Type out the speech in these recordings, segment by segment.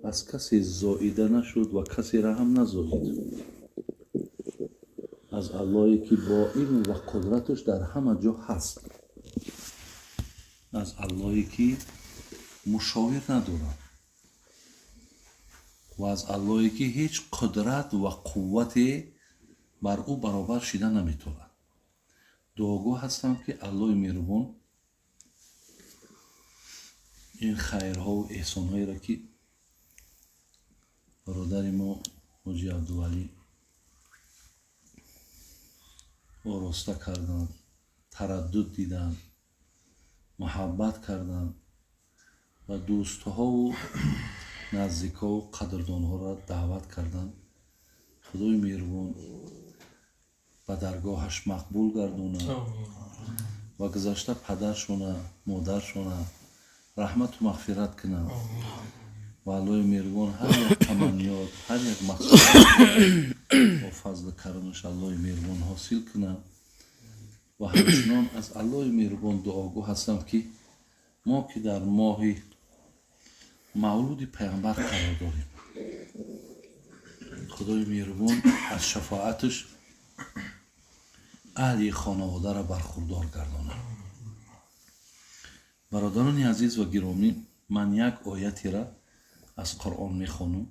Аз касе зоида нашуд ва касеро ҳам назоид. Аз Аллоҳе ки бо илм ва қудраташ дар ҳама ҷо ҳаст. Аз Аллоҳе ки мушовир надорад ва аз Аллоҳе ки ҳеҷ қудрат ва қуввате бар ӯ баробар шида наметавонад. Дуогӯ ҳастам, ки Аллоҳи меҳрубон ин хайрҳову эҳсонҳоеро, ки бародари мо ҳоҷи Абдувалӣ ороста карданд, тараддуд диданд, муҳаббат карданд ва дӯстҳову наздикҳову қадрдонҳоро даъват карданд, Худои меҳрубон ба даргоҳаш мақбул гардонад ва гузашта падаршона, модаршона раҳмату мағфират кунад ва Аллоҳи меҳрубон ҳар як таманниёт, ҳар як мақсуд бо фазлу карамаш Аллоҳи меҳрубон ҳосил кунад. Ва ҳамчунон аз Аллоҳи меҳрубон дуогӯ ҳастам, ки мо ки дар моҳи мавлуди Пайғамбар қарор дорем, Худои меҳрубон аз шафоаташ аҳли хонаводаро бархурдор гардонад. Бародарони азиз ва гиромӣ, ман як оятеро аз Қуръон мехонам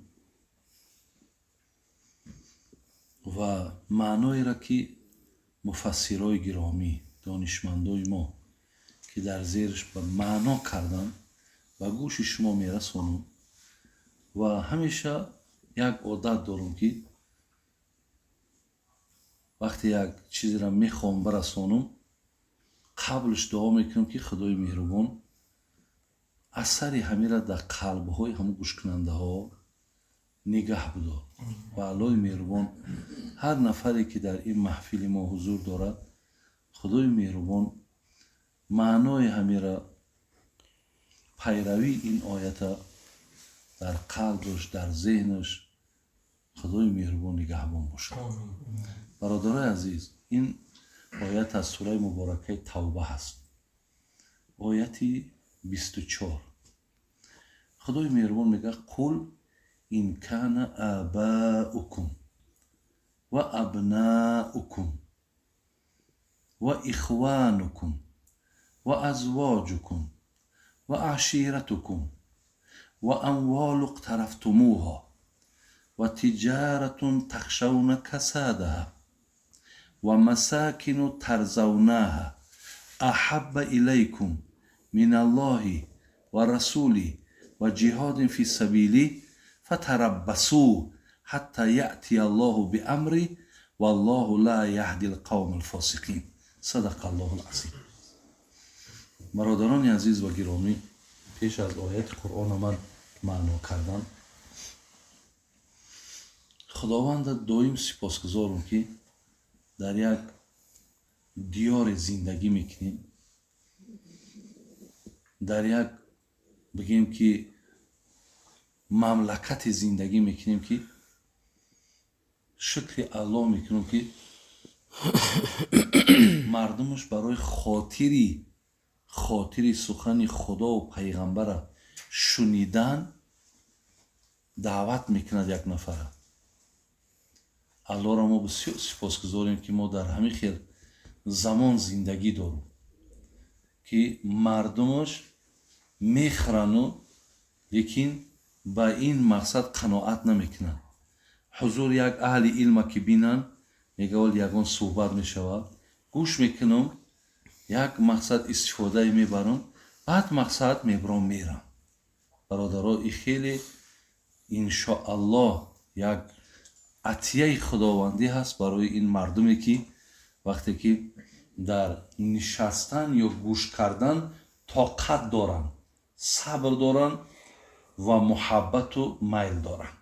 ва маъноеро, ки муфассирои гиромӣ, донишмандои мо, ки дар зераш ба маъно карданд, ба гӯши шумо мерасонам. Ва ҳамеша як одат дорам, ки вақте як чизеро мехоҳам барасонам, қаблаш дуо мекунам, ки Худои меҳрубон асари ҳамира дар қалбҳои ҳамун гӯшкунандаҳо нигаҳ бидор ва Аллоҳи меҳрубон ҳар нафаре, ки дар ин маҳфили мо ҳузур дорад, Худои меҳрубон маънои ҳамира, пайравии ин оята дар қалбаш, дар зеҳнаш Худои меҳрубон нигаҳбон бошад. Бародарои азиз, ин оят аз сураи муборакаи Тавба ҳаст, ояти 24. Худои меҳрубон мегӯяд: «Қул ин кана абаукум ва абнаукум ва ихванукум ва азвоҷукум ва аширатукум ва амволу иқтарафтумуҳа ва тиҷаратун тахшавна касадаҳа ва масакину тарзавнаҳа аҳабба илайкум мин Аллоҳи ва расулиҳ ва ҷиҳодин фи сабилиҳ фатараббасу ҳатта яътия Аллоҳу биамриҳ валлоҳу ла яҳди лқавма лфосиқин». Садақа Аллоҳу лазим. Бародарони азиз ва гиромӣ, пеш аз ояти Қуръона ман маъно кардан, Худованда доим сипосгузорам, ки дар як диёре зиндагӣ мекунем, дар як, бигем ки, мамлакате зиндагӣ мекунем, ки шукри Аллоҳ мекунем, ки мардумаш барои хотири сухани Худову Пайғамбара шунидан даъват мекунад як нафара. Аллоҳро мо бисёр сипосгузорем, ки мо дар ҳамин хел замон зиндагӣ дорем, ки мардумаш мехӯрану лекин ба ин мақсад қаноат намекунанд. Ҳузур як аҳли илма ки бинанд, мегӯяд, ягон суҳбат мешавад, гӯш мекунам, як мақсад истифодае мебарам, баъд мақсад мебарам, мерам. Бародаро, и хеле, иншоаллоҳ, як атияи худовандӣ ҳаст барои ин мардуме, ки вақте ки дар нишастан ё гӯш кардан тоқат доранд, сабр доранд ва муҳаббату майл доранд.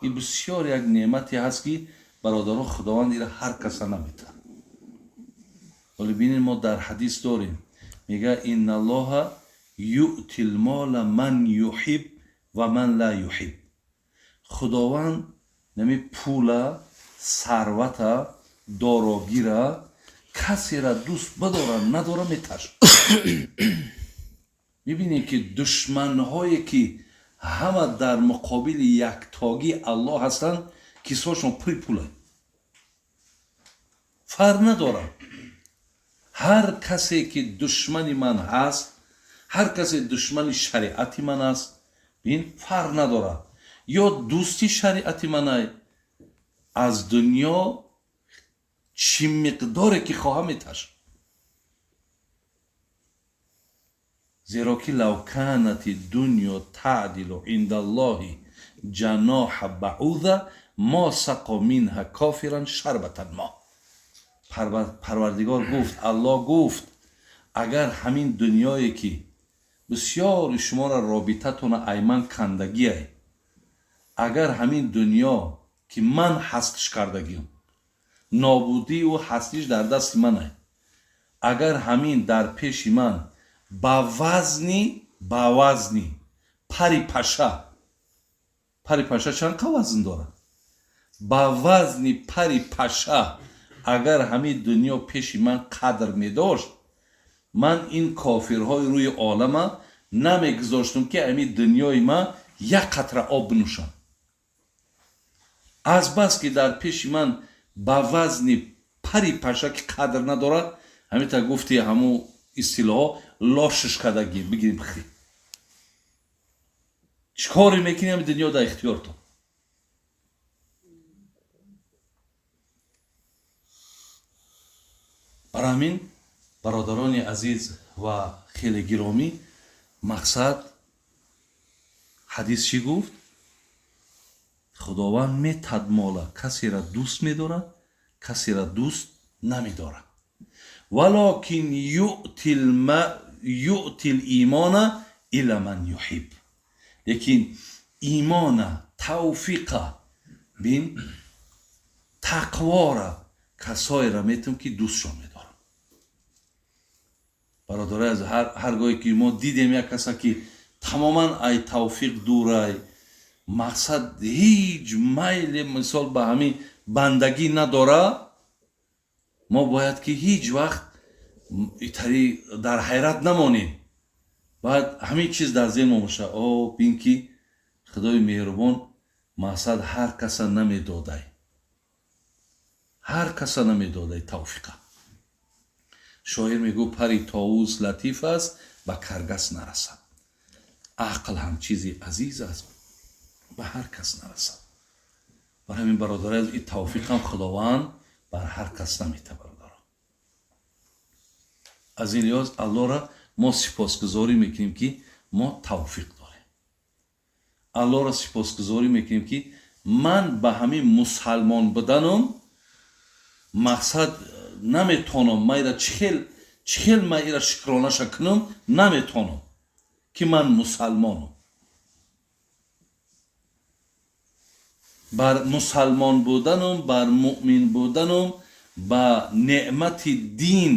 Ин бисёр як неъмате ҳаст, ки, бародаро, Худованд ира ҳар каса наметаҳад. Вале бинед, мо дар ҳадис дорем, мегӯяд: «Инналлоҳа юъти лмола ман юҳиб ва ман ла юҳиб». Худованд нами пула, сарвата, дорогира касера дӯст бидора, надора, меташ. Мебинем, ки душманҳое ки Ҳама дар муқобили яктогии Аллоҳ ҳастанд, кисошон пури пула. Фарқ надорад. Ҳар касе ки душмани ман ҳаст, ҳар касе душмани шариати ман аст, ин фарқ надорад. Ё дӯсти шариати манай, аз дунё чӣ миқдоре ки хоҳам меташам. Зеро ки лав канати дунё таъдилу индаллоҳи ҷаноҳа баъуза мо сақо минҳа кофиран шарбатан мо. Парвардигор гуфт, Аллоҳ гуфт, агар ҳамин дунёе ки бисёри шуморо робитатона айман кандагиай, агар ҳамин дунё ки ман ҳастиш кардагиам, нобудию ҳастиш дар дасти манай, агар ҳамин дар пеши ман ба вазни пари паша, пари паша чанд қа вазн дорад? Ба вазни пари паша агар ҳамин дунё пеши ман қадр медошт, ман ин кофирҳои рӯи олама намегузоштам ки ҳамин дунёи ман як қатра об бинӯшам. Аз бас ки дар пеши ман ба вазни пари паша ки қадр надорад, ҳамин та гуфти ҳамун истилоҳо лошиш кардагӣ бигирим бихӯрем. Чӣ коре мекунӣ ҳамин дунё дар ихтиёртон? Барои ҳамин бародарони азиз ва хеле гиромӣ, мақсад ҳадис чӣ гуфт? Худованд метад мола касеро дӯст медорад, касеро дӯст намедорад. Валокин юътил имона илла ман юҳиб. Лекин имона, тавфиқа, бин тақвора касоеро метам ки дӯстшон медорам. Бародарои азиз, ҳар гоҳе ки мо дидем як каса ки тамоман ай тавфиқ дурай, мақсад ҳеҷ майле мисол ба ҳамин бандагӣ надора, мо бояд ки ҳеҷ вақт итари дар ҳайрат намонем. Бояд ҳамин чиз дар зеҳн мо боша. О, бин ки Худои меҳрубон мақсад ҳар каса намедодай, ҳар каса намедодай тавфиқа. Шоир мегӯ пари товус латиф аст, ба каргас нарасад. Ақл ҳам чизи азиз аст, ба ҳар кас нарасад. Бар ҳамин бародари азиз, ин тавфиқам Худованд бар ҳар кас намета, бародаро. Аз ин лиҳоз Аллоҳро мо сипосгузорӣ мекунем ки мо тавфиқ дорем. Аллоҳро сипосгузорӣ мекунем ки ман ба ҳамин мусалмон буданам мақсад наметонам, майра чӣ хел майра шукронаша кунам наметонам ки ман мусалмонам. Бар мусалмон буданам, бар муъмин буданам, ба неъмати дин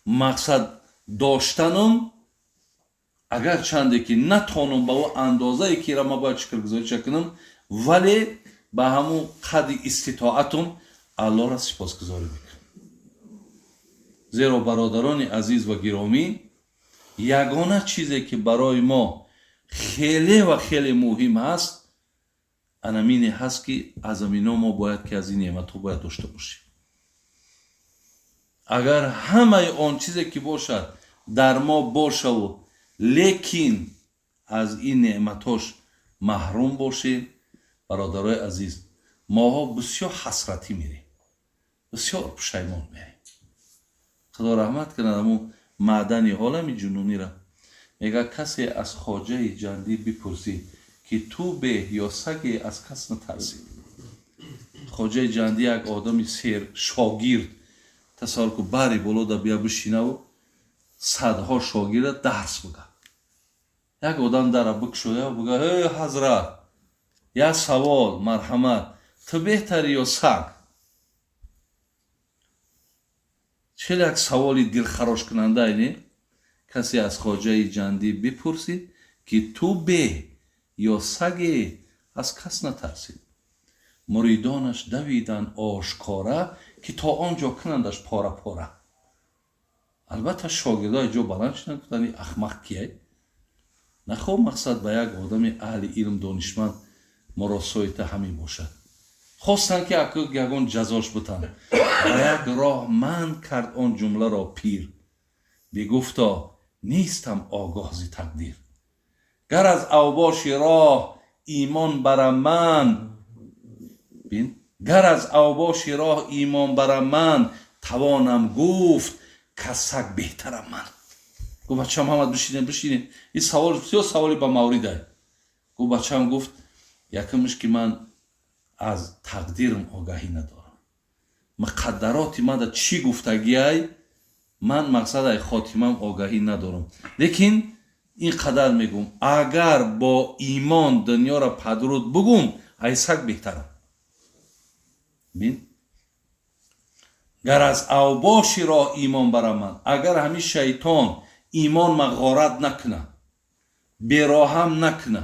мақсад доштанам, агар чанде ки натонам ба ӯ андозае ки ра ман бояд шукргузориша кунам, вале ба ҳамун қадри иститоатам Аллоҳро сипосгузорӣ мекунам. Зеро бародарони азиз ва гиромӣ, ягона чизе ки барои мо хеле ва хеле муҳим ҳаст, анамине ҳаст ки аз амино мо бояд ки аз ин неъматҳо бояд дошта бошем. Агар ҳамаи он чизе ки бошад дар мо бошаву лекин аз ин неъматҳош маҳрум бошем, бародарои азиз, моҳо бисёр ҳасратӣ мерем, бисёр пушаймон мерем. Худо раҳмат кунад ҳамун маъдани олами ҷунунира. Мегӯяд касе аз хоҷаи ҷандӣ бипурсӣ ки ту беҳ ё саге аз кас натарсӣ. Хоҷаи ҷандӣ як одами сер шогирд, тасаввур кун, бари боло да бия бишинаву садҳо шогирда дарс буга. Як одам дара бикушоя буга: эй ҳазрат, як савол, марҳамат, ту беҳтарӣ ё саг? Хеле як саволи дилхарошкунандае, не? Касе аз хоҷаи ҷандӣ бипурсид ки ту беҳ ё саге аз кас натарсид. Муридонаш давиданд ошкора ки то он ҷо кунандаш пора-пора. Албатта шогирдои ҷо баланд шуданд, гуфтанд ин ахмақ кияй? Нахо мақсад ба як одами аҳли илм, донишманд муросоита ҳамин бошад. Хостанд, ки аку ягон ҷазош бутанд. Ба як роҳ манъ кард он ҷумларо пир, бигуфто: нестам огоҳ зи тақдир. Гар аз авбоши роҳ имон барам ман, бин, гар аз авбоши роҳ имон барам ман, тавонам гуфт, каз саг беҳтарам ман. Гуфт: бачам, ҳамат бишинед, бишинед, ин савол бисёр саволи ба маврида. Гуфт бачам, гуфт: якумш, ки ман аз тақдирам огаҳӣ надорам, муқаддароти мада чӣ гуфтагиай, ман мақсад ай хотимам огаҳӣ надорам, лекин ин қадар мегӯм: агар бо имон дунёро падруд бугум, ай саг беҳтарам. Бин, гар аз авбоши роҳ имон барам ман, агар ҳамин шайтон имон ма ғорат накуна, бероҳам накуна,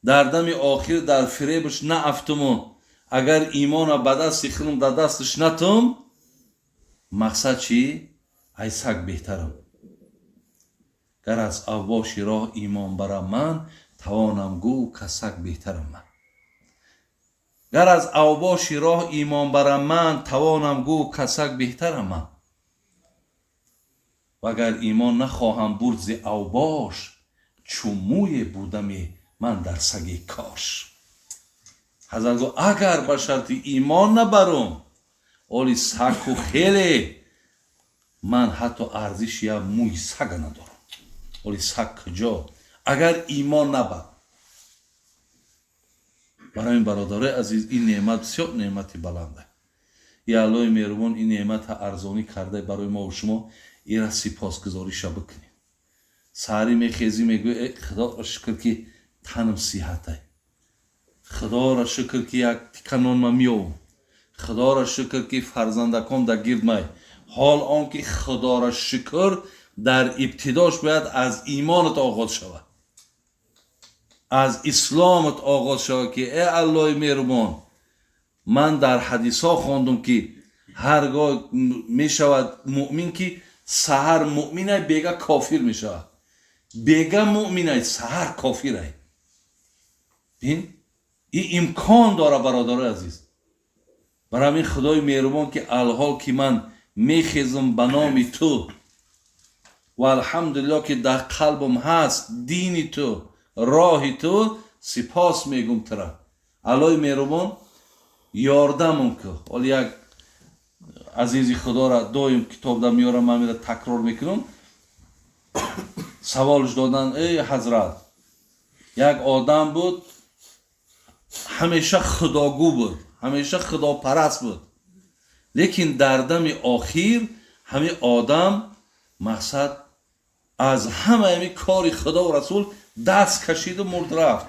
дар дами охир дар фиребаш наафтуму агар имона ба дасти худам дар дасташ натум, мақсад чӣ, ай саг беҳтарам. Гар аз авбоши роҳ имон барам ман, тавонам гӯ, каз саг беҳтарам ман. Гар аз авбоши роҳ имон барам ман, тавонам гӯ, каз саг беҳтарам ман. Вагар имон нахоҳам бурд зи авбош, чу мӯе будаме ман дар саги кош. Ҳазрат гуфт: агар ба шарти имон набарум, оли сагку хеле ман ҳатто арзиши як мӯи сага надорам. Оли саг куҷо, агар имон набар. Барои ин, бародарои азиз, ин неъмат бисёр неъмати баланда. И Аллоҳи меҳрубон ин неъмата арзонӣ карда барои мову шумо, ира сипосгузориша бикунем. Саҳарӣ мехезӣ, мегӯӣ: э, Худоро шукр, ки танам сиҳатай, Худоро шукр, ки як тика нонма меёвам, Худоро шукр, ки фарзандаком дар гирд май. Ҳол он ки Худоро шукр дар ибтидош бояд аз имонат оғоз шавад, аз исломат оғоз шавад, ки э Аллоҳи меҳрубон, ман дар ҳадисҳо хондум, ки ҳар гоҳ мешавад муъмин, ки саҳар муъминай, бега кофир мешавад, бега муъминай, саҳар кофирай. Бин, ин имкон дора, бародарои азиз. Барои ҳамин, Худои меҳрубон, ки алҳол ки ман мехезам ба номи ту ва алҳамдулилло, ки дар қалбам ҳаст дини ту, роҳи ту, сипос мегум тура. Аллоҳи меҳрубон, ёрдамон ку. Ҳол як азизи Худоро доим китобда меорам, ман мера такрор мекунам. Саволш додан: эй ҳазрат, як одам буд, ҳамеша худогӯ буд, ҳамеша худопараст буд, лекин дар дами охир ҳамин одам мақсад аз ҳама ҳамин кори Худову Расул даст кашиду мурд, рафт.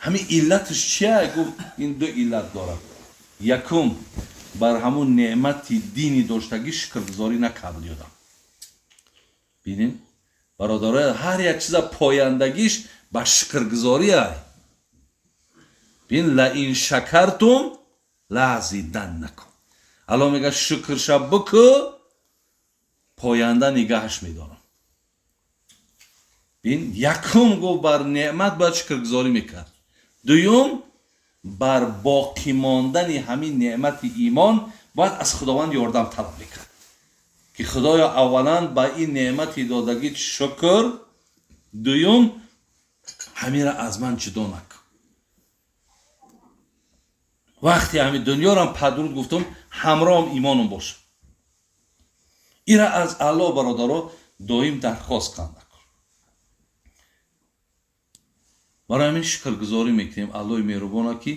Ҳамин иллаташ чия? Гуфт: ин ду иллат дорад. Якум, бар ҳамун неъмати дини доштагӣ шукргузорӣ накард. Ёдам бинин, бародароя, ҳар як чиза пояндагиш ба шукргузорӣ ай. Бин: لئن شكرتم لأزيدنكم. Алло мега: шукрша бикӯ, поянда нигаҳаш медорам. Бин, якум, гуфт, бар неъмат бояд шукргузорӣ мекард, дуюм, бар боқӣ мондани ҳамин неъмати имон бояд аз Худованд ёрдам талаб мекард, ки Худоё, аввалан ба ин неъмати додагӣ шукр, дуюм, ҳамира аз ман ҷудо накун. Вақте ҳамин дунёрам падруд гуфтум, ҳамроҳам имоном боша. Ира аз Аллоҳ, бародаро, доим дархост канда кун. Барои ҳамин шукргузорӣ мекунем Аллоҳи меҳрубона, ки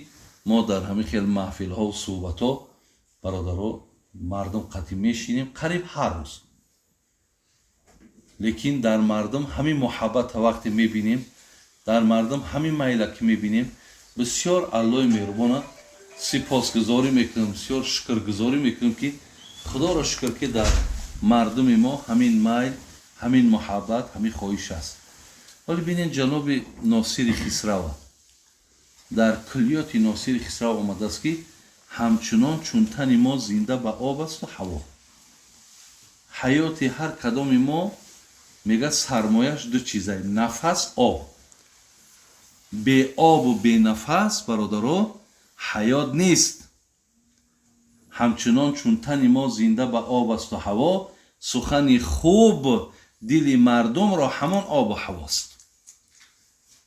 мо дар ҳамин хел маҳфилҳо, суҳбатҳо, бародаро, мардум қатъӣ мешинем қариб ҳар рӯз, лекин дар мардум ҳамин муҳаббата вақте мебинем, дар мардум ҳамин майла ки мебинем, бисёр Аллоҳи меҳрубона сипосгузорӣ мекунем, бисёр шукргузорӣ мекунем, ки Худоро шукр, ки дар мардуми мо ҳамин майл, ҳамин муҳаббат, ҳамин хоҳиш аст. Вале бинед, ҷаноби Носири Хисрава, дар куллиёти Носири Хисрав омадааст, ки ҳамчунон чун тани мо зинда ба об асту ҳаво, ҳаёти ҳар кадоми мо Мега сармояш ду чизай: нафас, об. Беобу бенафас, бародаро, ҳаёт нест. Ҳамчунон чун тани мо зинда ба об асту ҳаво, сухани хуб дили мардумро ҳамон обу ҳавост.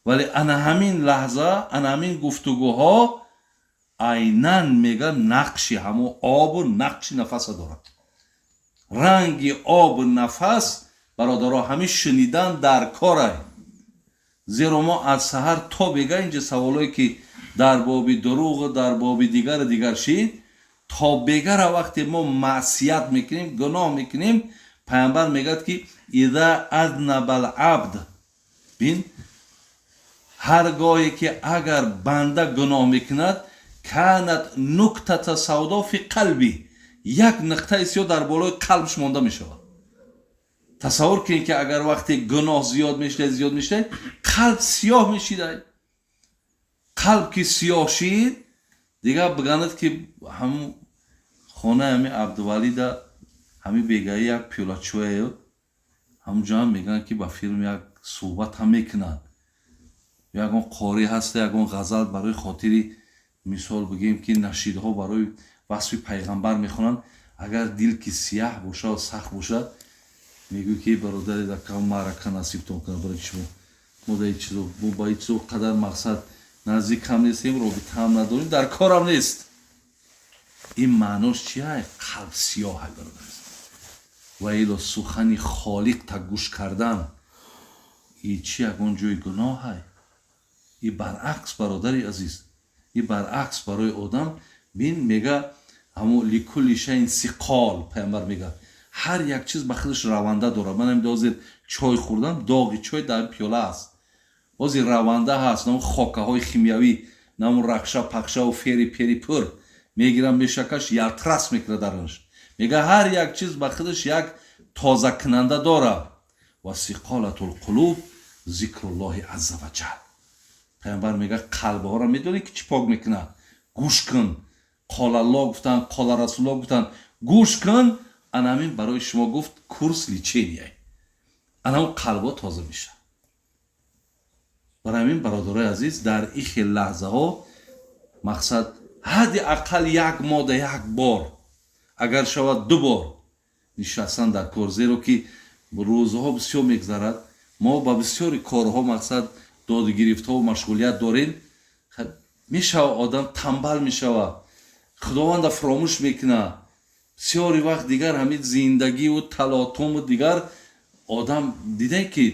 Вале ана ҳамин лаҳза, ана ҳамин гуфтугӯҳо айнан мега нақши ҳамон обу нақши нафаса дорад. Ранги обу нафас, бародаро, ҳамин шунидан дар корай. Зеро мо аз саҳар то бега инҷа саволое ки дар боби дурӯғу дар боби дигару дигар шид, то бегара вақте мо маъсият мекунем, гуноҳ мекунем, пайғамбар мегӯяд ки иза азнабал абд, бин, ҳар гоҳе ки агар банда гуноҳ мекунад, канат нуктата савдо фи қалби, як нуқтаи сиёҳ дар болои қалбш монда мешавад. Тасаввур кунед ки агар вақте гуноҳ зиёд мешидай, зиёд мешидай, қалб сиёҳ мешидай. Қалб ки сиёҳ шид, дигар биганад ки ҳамун хонаи ҳами Абдувалида ҳами бегаи як пиёлачӯяю ҳамунҷоам мегӯянд ки ба филм як суҳбат ҳам мекунанд, ягон қорӣ ҳаста, ягон ғазал барои хотири мисол бигем ки нашидҳо барои васфи пайғамбар мехонанд. Агар дил ки сияҳ бошад, сахт бошад, мегӯй ки бародари дакам маърака насибтон кунад. Барои шумо мо дар чизо, мо ба ин чизо қадар мақсад наздик ҳам нестем, робита ҳам надорем, дар корам нест. Ин маънош чия? Қалб сиёҳ, бародар. Ва ило сухани холиқ та гӯш кардан и чи ягон ҷои гуноҳай? И баръакс, бародари азиз, и баръакс барои одам. Бин, мега ҳамо ликулли шайин сиқол, пайғамбар мега ҳар як чиз ба худаш раванда дорад. Ман ҳамин ҳозир чой хӯрдам, доғи чой дар пиёла аст, ҳозир раванда ҳаст, нам хокаҳои химиявӣ, нам рақша пақшаву фери пери пур мегирам, мешакаш ялтрас мекунад дарунаш. Мега ҳар як чиз ба худаш як тозакунанда дорад. Ва сиқолатул қулуб зикруллоҳи азза ва ҷал. Пайғамбар мега қалбҳоро медонӣ ки чӣ пок мекунад? Гӯш кун, қолалло гуфтанд, қола расулло гуфтанд, гӯш кун. Ана ҳамин барои шумо гуфт курс лечения, ана ҳамн қалбҳо тоза мешавад. Барои ҳамин, бародарои азиз, дар ин хел лаҳзаҳо мақсад ҳадди ақал як мода як бор, агар шавад ду бор нишастан дар кор, зеро ки рӯзҳо бисёр мегзарад, мо ба бисёри корҳо мақсад додугирифтҳо машғулият дорем, мешава одам тамбал мешава, худованда фаромӯш мекунад. Бисёри вақт дигар ҳамин зиндагиву талотуму дигар одам дидем ки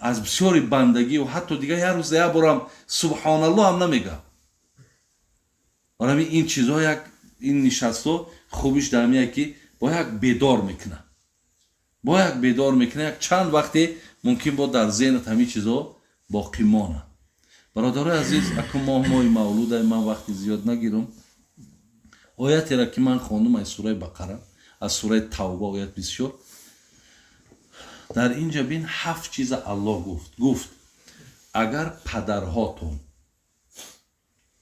аз бисёри бандагиву ҳатто дигар як рӯза як борам субҳоналлоҳ ҳам намегӯяд. Барои ҳамин ин чизҳо, як ин нишастҳо хубиш дар ҳамин ки бо як бедор мекунад, бо як бедор мекунад, як чанд вақте мумкин бо дар зеҳнат ҳамин чизҳо боқӣ монад. Бародарои азиз, акун моҳ моҳи мавлудай, ман вақти зиёд нагирам. Оятеро ки ман хондум аз сураи Бақара, аз сураи Тавба, оят 24. Дар инҷа бин, ҳафт чиза Аллоҳ гуфт. Гуфт: агар падарҳотон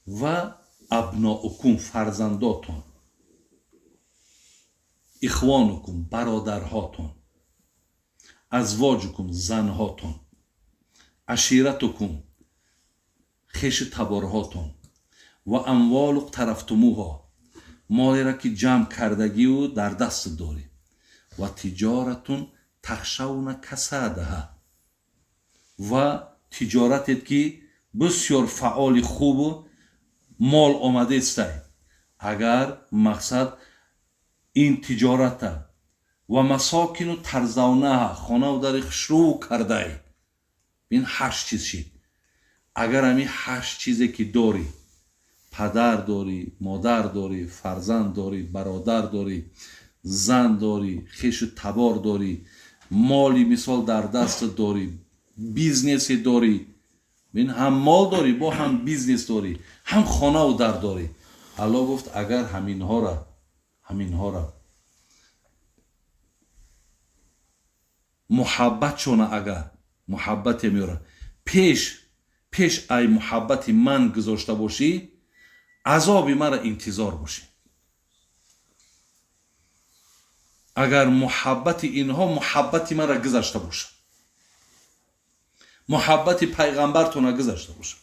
ва абноукум, фарзандотон, ихвонукум, бародарҳотон, азвоҷукум, занҳотон, аширатукум, хеши таборҳотон, ва амволу иқтарафтумуҳо, молеро ки ҷамъ кардагиву дар даст дорӣ, ва тиҷоратун тахшавна касадаҳа, ва тиҷоратет ки бисёр фаъоли хубу мол омадестай, агар мақсад ин тиҷората, ва масокину тарзавнаҳа, хонаву дари хушрӯ кардай. Ин ҳашт чиз шид. Агар ҳамин ҳашт чизе ки дорӣ, падар дорӣ, модар дорӣ, фарзанд дорӣ, бародар дорӣ, зан дорӣ, хешу табор дорӣ, моли мисол дар дастат дорӣ, бизнесе дорӣ, бин, ҳам мол дорӣ, бо ҳам бизнес дорӣ, ҳам хонаву дар дорӣ, Аллоҳ гуфт: агар ҳаминҳора муҳаббатшона, агар муҳаббате меёрад, пеш ай муҳаббати ман гузошта бошӣ, азоби маро интизор бошӣ. Агар муҳаббати инҳо муҳаббати маро гузашта бошад. Муҳаббати пайғамбартона гузашта бошад,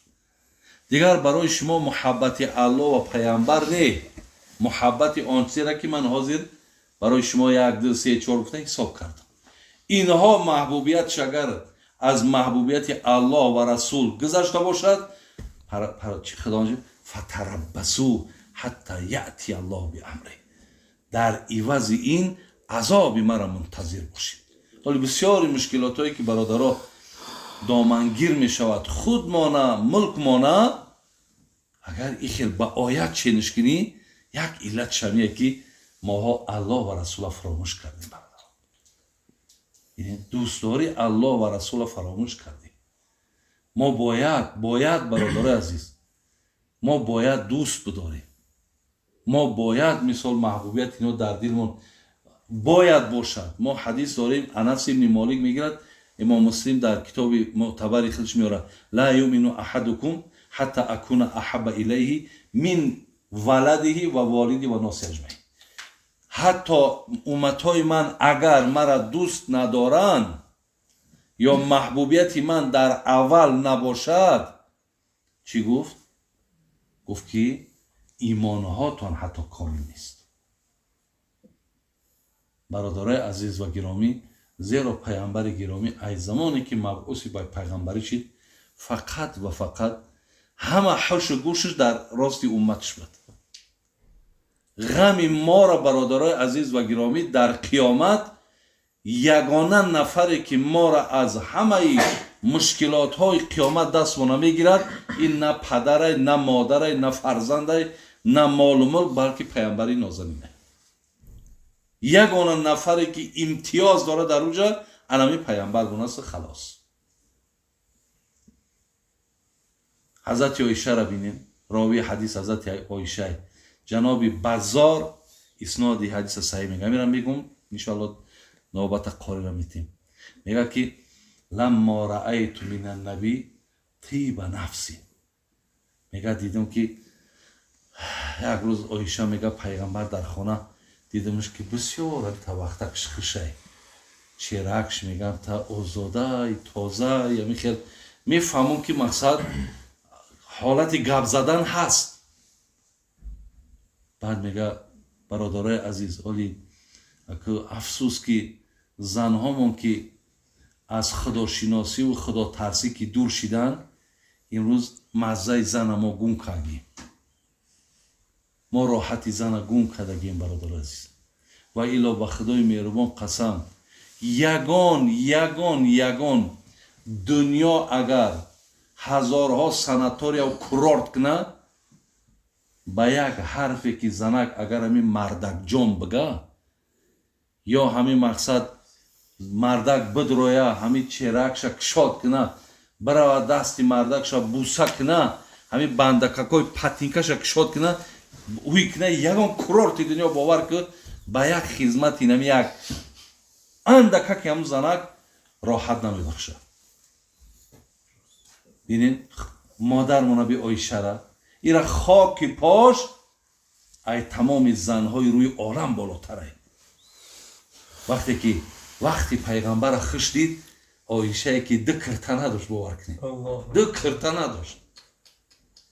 дигар барои шумо муҳаббати Аллоҳ ва пайғамбар не, муҳаббати он чизеро ки ман ҳозир барои шумо 1, 2, 3, 4 гуфта ҳисоб кардам. Инҳо маҳбубиятш агар аз маҳбубияти Аллоҳ ва расул гузашта бошад, худо фатараббасу ҳатта яъти Аллоҳ биамри, дар ивази ин азоби мара мунтазир бошед. Ҳоли бисёри мушкилотҳое ки бародаро домангир мешавад, худмона, мулкмона, агар ин хел ба оят чениш кунӣ, як иллат шамие ки моҳо Аллоҳ ва расула фаромӯш кардем. Бародаро, дӯстдорӣ Аллоҳ ва расула фаромӯш кардем. Мо бояд бародарои азиз, мо бояд дӯст бидорем, мо бояд мисол маҳбубият ино дар дилмон бояд бошад. Мо ҳадис дорем, Анас ибни Молик мегирад, имом Муслим дар китоби мӯътабари худш меорад: ла юмину аҳадукум ҳатта акуна аҳабба илайҳи мин валадиҳи ва волиди ва носи аҷмаин. Ҳатто умматҳои ман агар мара дӯст надоранд ё маҳбубияти ман дар аввал набошад, чӣ гуфт? Гуфт ки имонҳотон ҳатто комил нест. Бародарои азиз ва гиромӣ, зеро пайғамбари гиромӣ ай замоне ки мабъуси ба пайғамбарӣ шид, фақат ва фақат ҳама ҳушу гӯшаш дар рости умматш буд. Ғами моро, бародарои азиз ва гиромӣ, дар қиёмат ягона нафаре ки моро аз ҳамаи мушкилотҳои қиёмат дастмона мегирад, ин на падарай, на модарай, на фарзандай, на молу мулк, балки пайғамбари нозанинай. Ягона нафаре ки имтиёз дорад дар уҷа анами пайғамбар бунаст, халос. Ҳазрати Оишаро бинем, ровии ҳадис ҳазрати Оишай, ҷаноби Баззор исноди ҳадиса саҳиҳ мега. Амирам мегум, иншоалло навбата қориро метем. Мега ки ламмо раайту мин аннаби тиба нафси, мега дидам ки як рӯз Оиша мега пайғамбар дар хона дидамш ки бисёр тавақтакш хушай, черакш мегам та озодай, тозай, ами хел мефаҳмам ки мақсад ҳолати гап задан ҳаст. Баъд мега бародарои азиз, оли афсӯс ки занҳомон ки аз худошиносиву худотарсӣ ки дур шиданд, имрӯз маззаи зана мо гум кардем, мо роҳати зана гум кардагем, бародарои азиз. Ва илло ба худои меҳрубон қасам, ягон ягон ягон дунё агар ҳазорҳо санатория курорт кунад, ба як ҳарфе ки занак агар ҳамин мардакҷон бига ё ҳамин мақсад мардак бидроя, ҳамин черакша кушод куна, барава дасти мардакша буса куна, ҳамин бандакакҳои патинкаша кушод куна, ҳуй куна, ягон курорти дунё бовар ку ба як хизмати нами як андакаки ҳамун занак роҳат намебахшад. Бинед модармона би Оишара, ира хоки пош ай тамоми занҳои рӯи олам болотарай. Вақте ки вақти пайғамбара хуш дид, Оишае ки ду кирта надошт, бовар кунед, ду кирта надошт,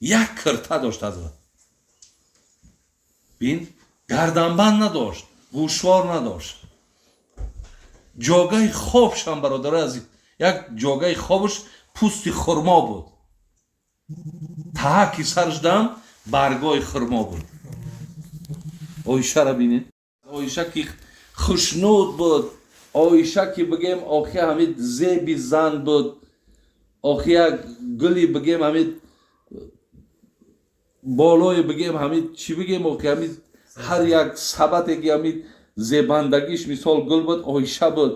як кирта дошт ҳазрат, бин, гарданбанд надошт, гӯшвор надошт, ҷогаи хобшам, бародарои азиз, як ҷогаи хобаш пӯсти хурмо буд, таҳаки сарш дам баргои хурмо буд. Оишаро бинед, Оиша ки хушнуд буд, Оиша ки бигем охи ҳамин зеби зан буд, охи як гули бигем ҳамин болои бигем ҳамин чӣ бигем, охи ҳамин ҳар як сабате ки ҳамин зебандагиш мисол гул буд, Оиша буд.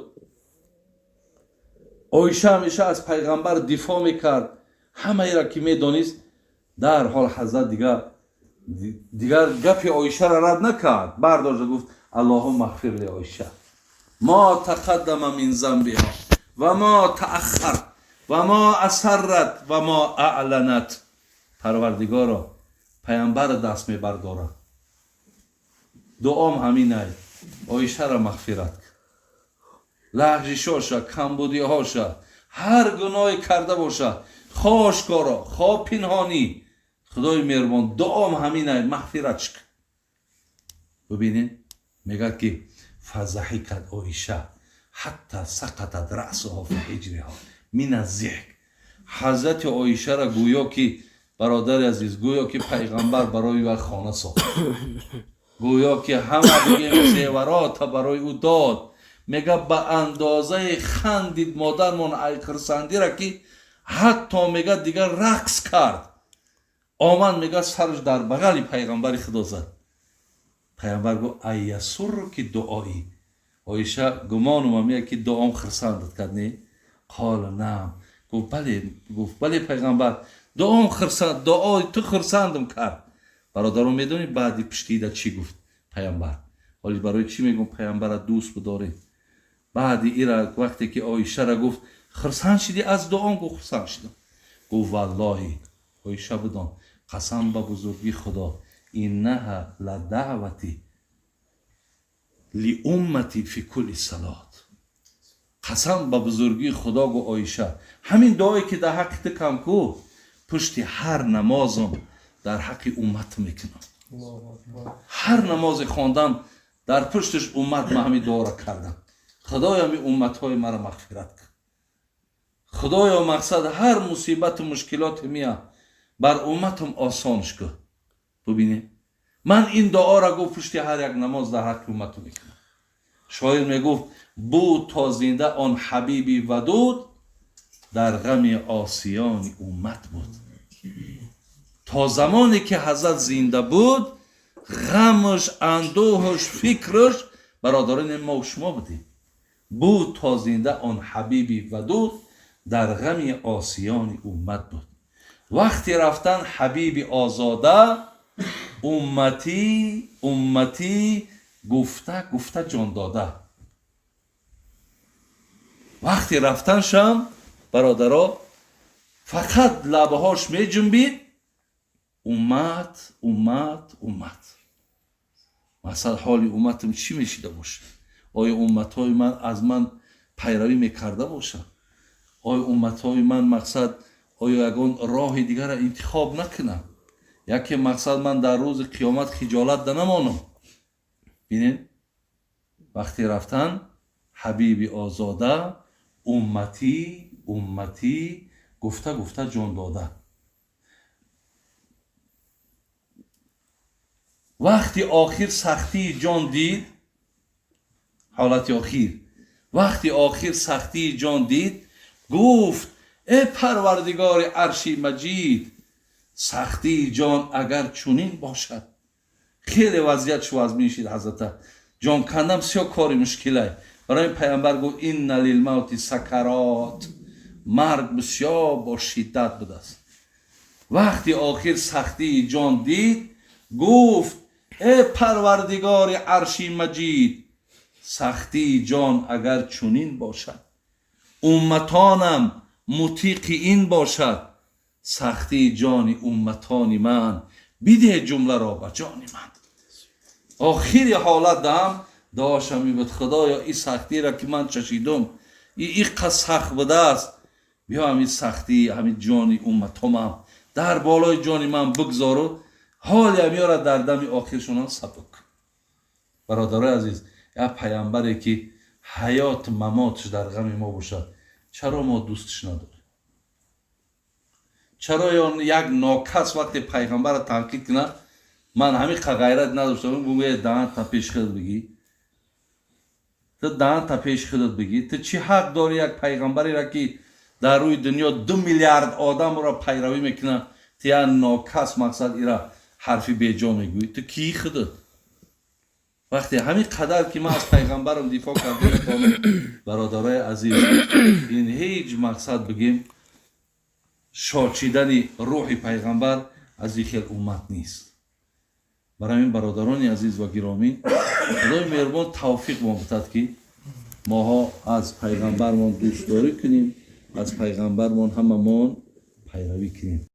Оиша ҳамеша аз пайғамбар дифоъ мекард, ҳамаеро ки медонист. Дар ҳол ҳазрат дигар гапи Оишаро рад накард, бардошта гуфт: аллоҳумма ғфир ли Оиша мо тақаддама мин занбиҳо ва мо тааххар ва мо асаррат ва мо аъланат. Парвардигоро, пайғамбарро даст мебардорад, дуом ҳаминай, Оишаро мағфират кун, лағжишоша, камбудиҳоша, Ҳар гуноҳе карда бошад, хо ошкоро, хо пинҳонӣ, Худои меҳрубон, дуом ҳаминай, мағфират шик. Бубинед, мегӯяд ки فضحكت عائشة حتى سقطت رأسها في حجرها من الضحك. Ҳазрати Оишара гӯё ки, бародари азиз, гӯё ки пайғамбар барои ӯ хона сохт, гӯё ки ҳама бигем зеварота барои ӯ дод. Мега ба андозаи хандид модармон ай хурсандира, ки ҳатто мега дигар рақс кард. Омад, мега, сараш дар бағали пайғамбари Худо зад. Пайғамбар гуфт: أيسرك دعائي. Оиша, гумонум меяд, ки дуом хурсандат кард, не? قال نعم. Гуфт: бале. Гуфт: бале, пайғамбар, дуом хурсанд, дуои ту хурсандам кард. Бародарон, медонед, баъди пуштида чӣ гуфт пайғамбар? Ҳоли барои чӣ мегӯм, пайғамбара дӯст бидоред? Баъди ира, вақте ки Оишара гуфт: хурсанд шидӣ аз дуом? Гуфт: хурсанд шидам. Гуфт: валлоҳи, Оиша, бидон, қасам ба бузургии Худо, إنها لدعوتي لأمتي في كل صلاة. Қасам ба бузургии Худо, гу Оиша, ҳамин дуое ки дар ҳаққи ту кам ку, пушти ҳар намозам дар ҳаққи уммат мекунам. Ҳар намозе хондам, дар пушташ уммат ма ҳамин дуоро кардам. Худоё, ми умматҳои маро мағфират кун. Худоё, мақсад, ҳар мусибату мушкилоте мия, бар умматам осонш кун. Бубинед, ман ин дуоро, гуфт, пушти ҳар як намоз дар ҳаққи уммату мекунам. Шоир мегуфт: буд то зинда он ҳабиби вадуд, дар ғами осиёни уммат буд. То замоне ки ҳазрат зинда буд, ғамаш, андӯҳаш, фикраш бародарони мо шумо будем. Буд то зинда он ҳабиби вадуд, дар ғами осиёни уммат буд. Вақти рафтан ҳабиби озода, умматӣ, умматӣ гуфта гуфта ҷон дода. Вақти рафтаншам, бародаро, фақат лабҳош меҷунбид: уммат, уммат, уммат. Мақсад, ҳоли умматам чӣ мешида бошад? Оё умматҳои ман аз ман пайравӣ мекарда бошад? Оё умматҳои ман, мақсад, оё ягон роҳи дигарро интихоб накунам? Яке, мақсад, ман дар рӯзи қиёмат хиҷолат да намонам. Бинед, вақти рафтан ҳабиби озода, умматӣ, умматӣ гуфта гуфта ҷон дода. Вақти охир сахтии ҷон дид, ҳолати охир, вақти охир сахтии ҷон дид, гуфт: э парвардигори арши маҷид, сахтии ҷон агар чунин бошад. Хеле вазъият вазмин шид. Ҳазрата ҷон кандан бисёр кори мушкилай. Барои пайғамбар гуфт: إن للموت سكرات. Марг бисёр бо шиддат будааст. Вақти охир сахтии ҷон дид, гуфт: э парвардигори арши маҷид, сахтии ҷон агар чунин бошад, умматонам мутиқи ин бошад, сахтии ҷони умматони ман бидеҳ ҷумларо ба ҷони ман. Охири ҳолат даам дуошам мебуд: Худоё, и сахтиро ки ман чашидум, и иққа сахт будааст, биё ҳамин сахтии ҳамин ҷони умматомам дар болои ҷони ман бигзору ҳоли ҳамиёра дар дами охиршонам сабук. Бародарои азиз, як пайғамбаре ки ҳаёт мамотш дар ғами мо бошад, чаро мо дӯстш надорем? Чаро як нокас вақте пайғамбарро танқид кунад, ман ҳамин қа ғайрат надоштам, гӯя: даҳанта пеши худат бигӣ, ту даҳанта пеши худат бигӣ, ту чӣ ҳақ дорӣ як пайғамбареро, ки дар рӯи дунё 2 миллиард одамро пайравӣ мекунад, ту як нокас, мақсад, ира ҳарфи беҷо мегӯӣ? Ту кии худат? Вақте ҳамин қадар ки ман аз пайғамбарам дифоъ карда метавонам, бародарои азиз, ин ҳеҷ, мақсад, бигем, шочидани рӯҳи пайғамбар аз ин хел уммат нест. Барои ҳамин, бародарони азиз ва гиромӣ, Худои меҳрубон тавфиқ мо бутад, ки моҳо аз пайғамбармон дӯстдорӣ кунем, аз пайғамбармон ҳамамон пайравӣ кунем.